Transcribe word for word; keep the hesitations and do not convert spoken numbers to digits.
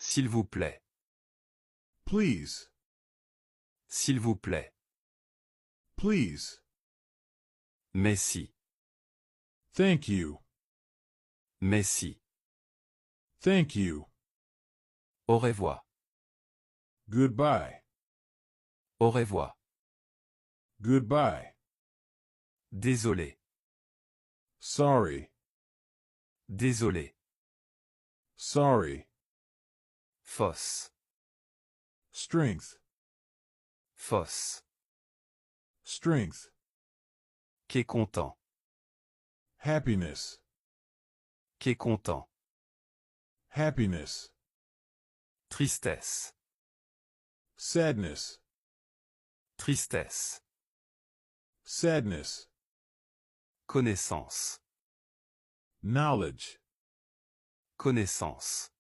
S'il vous plaît. Please. S'il vous plaît. Please. Mèsi. Thank you. Mèsi. Thank you. Au revoir. Goodbye. Au revoir. Goodbye. Désolé. Sorry. Désolé. Sorry. Fòs. Strength. Fòs. Strength. Ke kontan. Happiness. Ke kontan. Happiness. Tristès. Sadness. Tristès. Sadness. Konesans. Knowledge. Konesans.